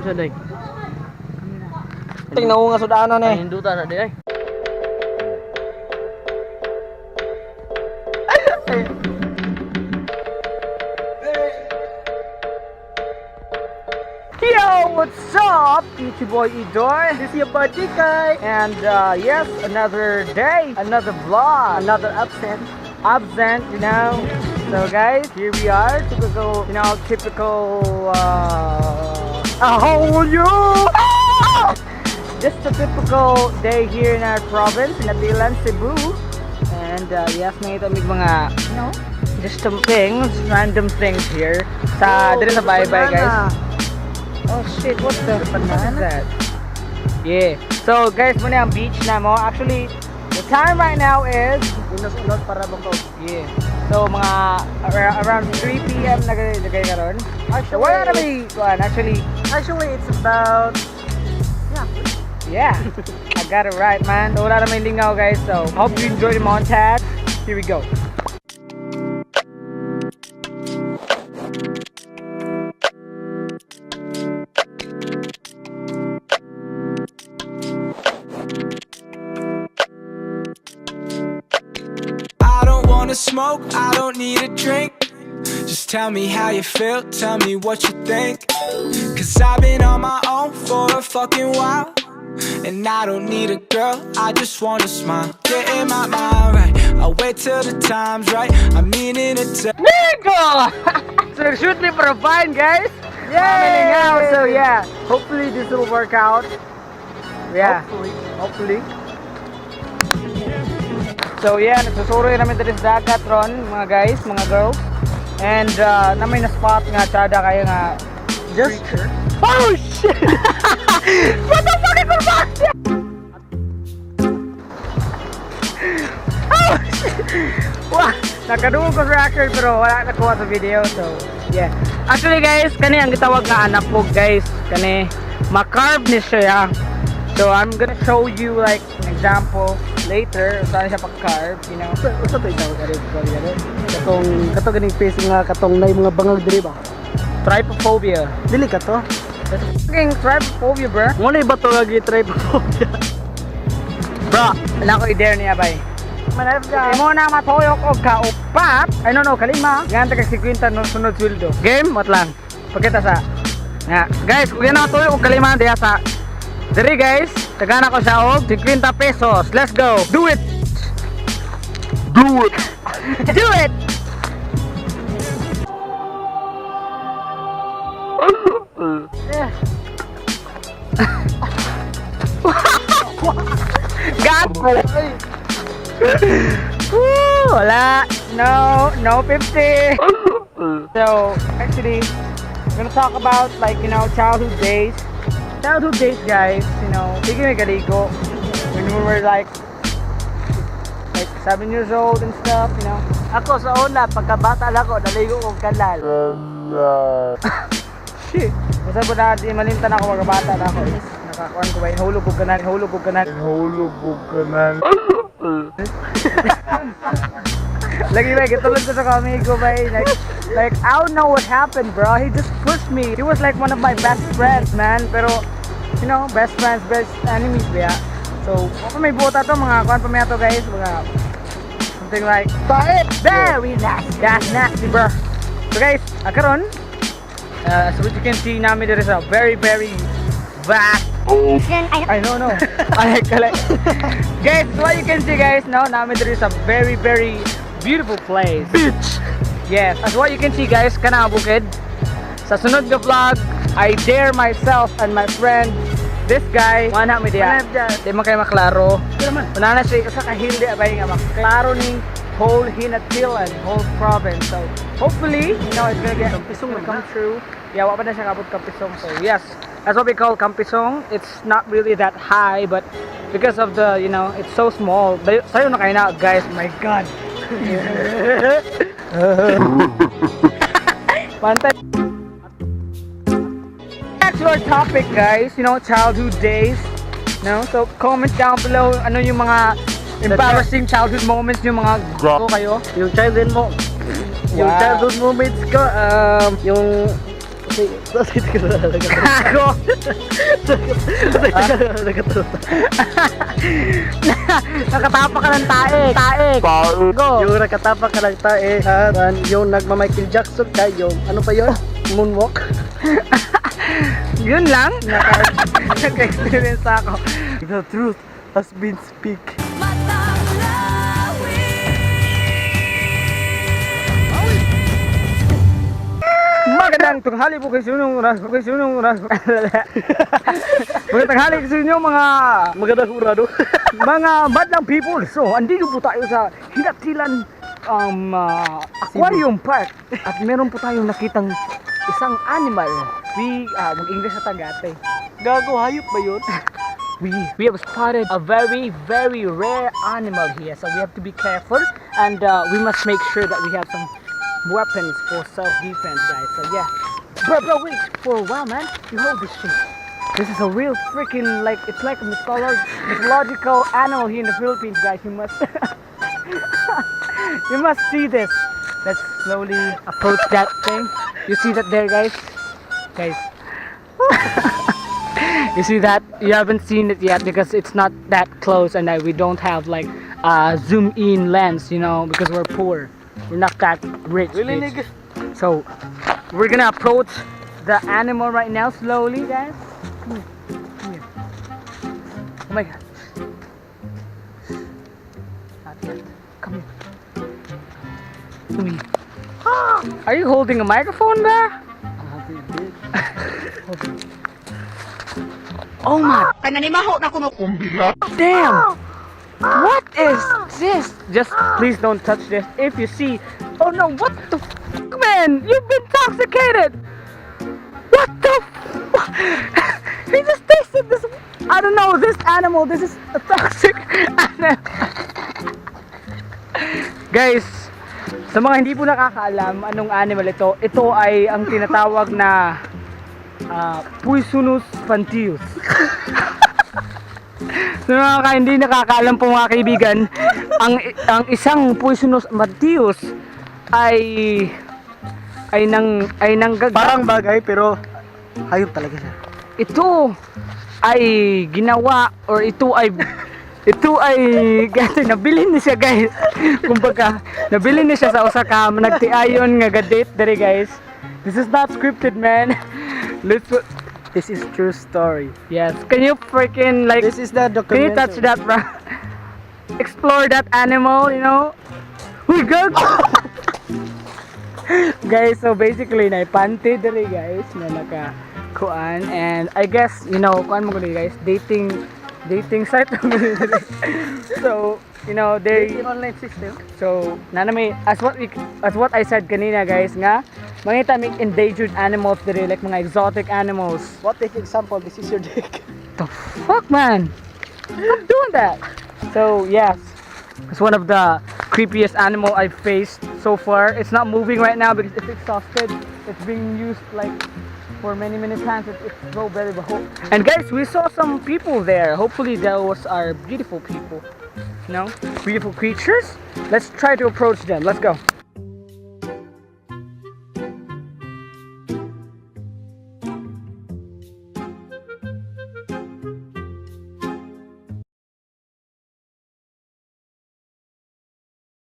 Unsa day? Tingnan ko nga sudanon eh. Ay, hinduta na day ay. Yo, what's up? It's your boy Idoy. This is your boy Chikay. And yes, another day, another vlog, Another absent. absent. So guys, here we are, typical, typical, a whole you! Ah! Just a typical day here in our province, in Atilan, Cebu. And yes, nakita mig mga, just some things, random things here. Sa, Oh, dito sa bye-bye, guys. banana. Oh shit, what the what is that? Yeah. So guys, muna ang beach na mo. Actually, the time right now is Unos-unos para bang yeah. So mga around 3 p.m. na gay karon. Actually, So wala na may kuan actually. Actually, it's about Yeah. I got it right, man. So, wala na may lingaw, guys. So hope you enjoy the montage. Here we go. I don't wanna smoke, I don't need a drink. Just tell me how you feel, tell me what you think. 'Cause I've been on my own for a fucking while. And I don't need a girl, I just wanna smile. Getting my mind right, I wait till the time's right. I'm meaning to tell. Nico! So shoot me for a vine, guys. Yeah. So yeah, hopefully this will work out. Yeah. Hopefully. Hopefully. So yeah, nagsusuroy namin dito sa dagat ron, mga guys, mga girls. And na may na spot nga tsada kayo nga Just Oh shit! What the fuck is that? Oh shit! Wah, nakadungog ko sa reaction pero wala nakuha sa video, so yeah. Actually guys, kani ang gitawag nga anapog guys, kani makarb ni siya. So I'm gonna show you like an example later saan siya pag-carve. Usa to ikaw kare ko gani. Katong kato ganing face nga katong nay mga bangag diri ba? Trypophobia. Dili ka to. That's fucking trypophobia, bro. Mo na iba to lagi trypophobia. Bro, wala ko i-dare niya bay. Manap Imo na matoyok og kaupat. Ay no, kalima. Gan taga 50 no sunod sweldo. Game what lang. Pakita sa. Nga, guys, kung yan matoyok og kalima diha sa diri guys, tagana ko siya og 50 pesos. Let's go. Do it. Do it. Do it. Gago. Woo, wala. No, no 50. So, actually, we're gonna talk about like, childhood days. Childhood days, guys, sige may galigo. When we were like 7 years old and stuff. Ako sa una pagkabata lang ako naligo og kanal. Shit. Basta ba na, di malimtan ako magkabata na ako. Is, nakakuan ko ba, hulog ko kanan, hulog ko kanan. Hulog ko kanan. Lagi ba, gitulog ko sa kamigo ba, like, I don't know what happened, bro. He just pushed me. He was like one of my best friends, man. Pero, best friends, best enemies, ba? So, ako may buta to, mga kuan pa may ato, guys. Mga, something like, very nasty. That's nasty, bro. So, guys, karon, as what you can see namin there is a very, very vast I know, no. I like, guys, what you can see, guys, no, namin there is a very, very beautiful place. Beach. Yes, as what you can see, guys, kana bukid. Sa sunod nga vlog, I dare myself and my friend, this guy, wala mi diya. Di man kayo maklaro. Wala na siya sa kahildi abay nga maklaro ning whole Hinatilan, whole province. So, hopefully, it's gonna get Kampisong gonna naman come na. true. Yeah, wa pa na siya kabot Kampisong. So, yes, that's what we call Kampisong. It's not really that high, but because of the, it's so small. Sayo na kayo na, guys. My God. Pantay. Back to our topic, guys. Childhood days. No? So, comment down below ano yung mga embarrassing childhood moments yung mga ko kayo. Yung childhood mo yung Wow. childhood moments ko yung Sa Tagalog. Ako! Sa Tagalog. Nakatapak ka ng tae. Tae. Go. Yung nakatapak ka ng tae at yung nagma-Michael Jackson ka, yung ano pa yun? Moonwalk. Yun lang. Naka-experience ako. The truth has been speak. Matang lawin. Magandang tanghali po kayo sa inyong kay sa inyong. Magandang tanghali sa inyo, mga Magandang hurado. mga madlang people. So, andito po tayo sa Ginatilan Aquarium Park at meron po tayong nakitang isang animal. We mag-English sa tagate. Gago, hayop ba yun? We have spotted a very, very rare animal here, so we have to be careful and we must make sure that we have some weapons for self-defense, guys. So yeah, bro, bro, wait for a while, man. You hold this shit. This is a real freaking, like, it's like a mythological animal here in the Philippines, guys. You must see this. Let's slowly approach that thing. You see that there, guys? Guys. You see that? You haven't seen it yet because it's not that close and we don't have like a zoom in lens because we're poor. We're not that rich. Really, Bitch. Nigga? So we're gonna approach the animal right now slowly, guys. Come here. Come here. Oh my God. Not yet. Come here. Come here. Are you holding a microphone there? Oh my. Damn! What is this? Just please don't touch this. If you see, oh no! What the f- man? You've been intoxicated. What the? He just tasted this. I don't know this animal. This is a toxic animal. Guys, sa mga hindi po nakakaalam anong animal ito, ito ay ang tinatawag na Poisonous pantius. Sa mga hindi nakakaalam po, mga kaibigan, ang isang Poisonous pantius ay nang Parang bagay pero hayop talaga siya. Ito ay ginawa or ito ay gati nabili ni siya, guys. Kumbaga, nabili ni siya sa usa ka nagtiayon nga ga-date diri, guys. This is not scripted, man. Let's This is true story. Yes, can you freaking, like, This is the can you documentary. touch that, bro? Explore that animal. We go! Guys, so basically, naipante diri, guys, na naka kuan and I guess, kuan mo gani, guys, dating site mo gani diri. So, they Dating online system. So, na may as what I said kanina, guys, nga mangita may endangered animals diri, like mga exotic animals. What if example, this is your dick? The fuck, man? Stop doing that. So yes, it's one of the creepiest animal I've faced so far. It's not moving right now because it's exhausted. It's being used like for many, many times. It's so very behold. And guys, we saw some people there. Hopefully those are beautiful people. No? Beautiful creatures. Let's try to approach them. Let's go.